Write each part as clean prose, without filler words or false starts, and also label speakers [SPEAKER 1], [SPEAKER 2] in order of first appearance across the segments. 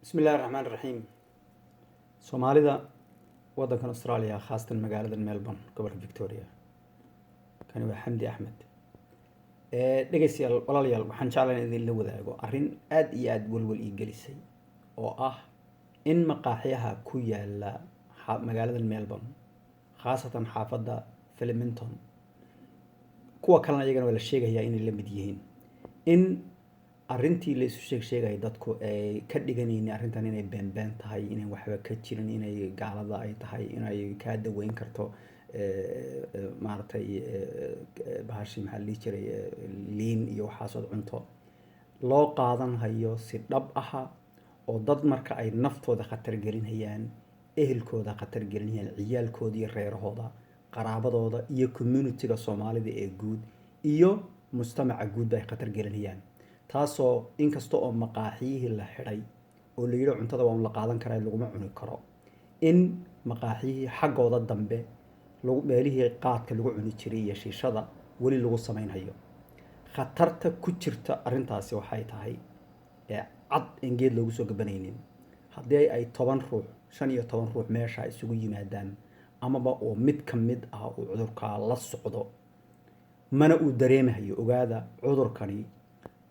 [SPEAKER 1] Bismi illahi raxmaan raxiim. Soomaalida waddankan Australia, khaasatan magaalada Melbourne, gobolka Victoria, kani waa Xamdi Axmed. Dhegeystayaal, walaalayaal, waxaan jeclahay in idinla wadaago arrin aada iyo aada welwel ii gelisay, oo ah in maqaaxiyaha ku yaala magaalada Melbourne, khaasatan xaafadda Flemington, kuwa kalena iyagana waa la sheegayaa inay la mid yihiin, in arrintii la isu sheeg sheegaya dadku ay ka dhiganaynin arrintan inay beenbeen tahay, inay waxba ka jirin, inay gaalada ay tahay, inay kaa daweyn karto maaragtay bahashi, maxaa la dhihi jiray, liin iyo waxaasood cunto loo qaadan hayo si dhab aha, oo dad marka ay naftooda khatar gelinayaan, ehelkooda khatar gelinayaan, ciyaalkooda iyo reerahooda, qaraabadooda iyo community-ga Soomaalida ee guud iyo mujtamaca guudba ay khatar gelinayaan. Taasoo inkasta oo maqaaxiyihii la xidhay oo la yidhi cuntada waa un la qaadan karaa, laguma cuni karo, in maqaaxiyihii xaggooda dambe lagu meelihii qaadka lagu cuni jiray iyo shiishada weli lagu samaynhayo. Khatarta ku jirta arrintaasi waxay tahay ee cad in geed loogu soo gabanaynin. Haddii ay 10 ruux, 15 ruux meesha isugu yimaadaan, amaba oo mid ka mid ah uu cudurkaa la socdo, mana uu dareemahayo, ogaada cudurkani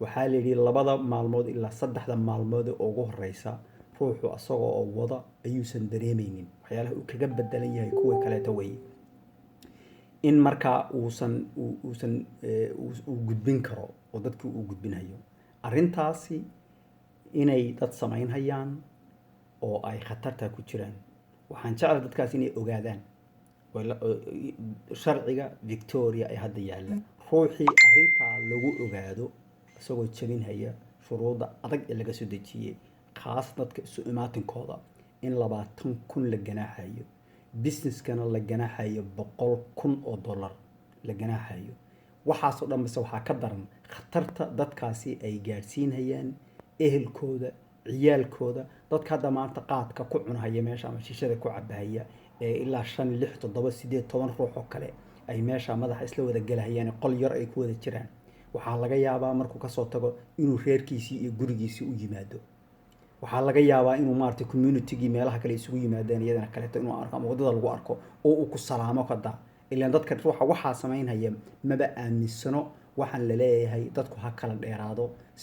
[SPEAKER 1] waxaa la yidhi 2da maalmood ilaa 3da maalmood ee ugu horeysa ruuxu asagoo oo wada ayuusan dareemeynin. Waxyaalaha uu kaga bedelan yahay kuwa kaleeto wey in markaa uusan uu gudbin karo oo dadkii uu gudbinayo. Arrintaasi inay dad samaynhayaan oo ay khatarta ku jiraan, waxaan jeclahay dadkaas inay ogaadaan oo sharciga Victoria ee hadda yaalla, ruuxii arrintaa lagu ogaado isagoo jebinhaya shuruudda adag ee laga soo dejiyey, khaas dadka isu imaatinkooda, in 20,000 la ganaaxayo, businesskana la ganaaxayo $100,000 la ganaaxayo. Waxaasoo dhan base waxaa ka daran khatarta dadkaasi ay gaadhsiinayaan ehelkooda, ciyaalkooda. Dadka hadda maanta qaadka ku cunahaya meesha ama shishada ku cabahaya ee ilaa shan, lix, toddoba, sideed, 10 ruux oo kale ay meesha madaxa isla wada gelahayaan, qol yar ay ku wada jiraan, waxaa laga yaabaa markuu kasoo tago inuu reerkiisii iyo gurigiisii u yimaado. Waxaa laga yaabaa inuu maaragtay communitygii meelaha kale isugu yimaadeen iyadana kaleeto inuu arko ama waddada lagu arko oo uu ku salaamo kada. Ilaan dadka ruuxa waxaa samaynhaya maba aaminsano waxaan la leeyahay dadku ha kala dheeraado.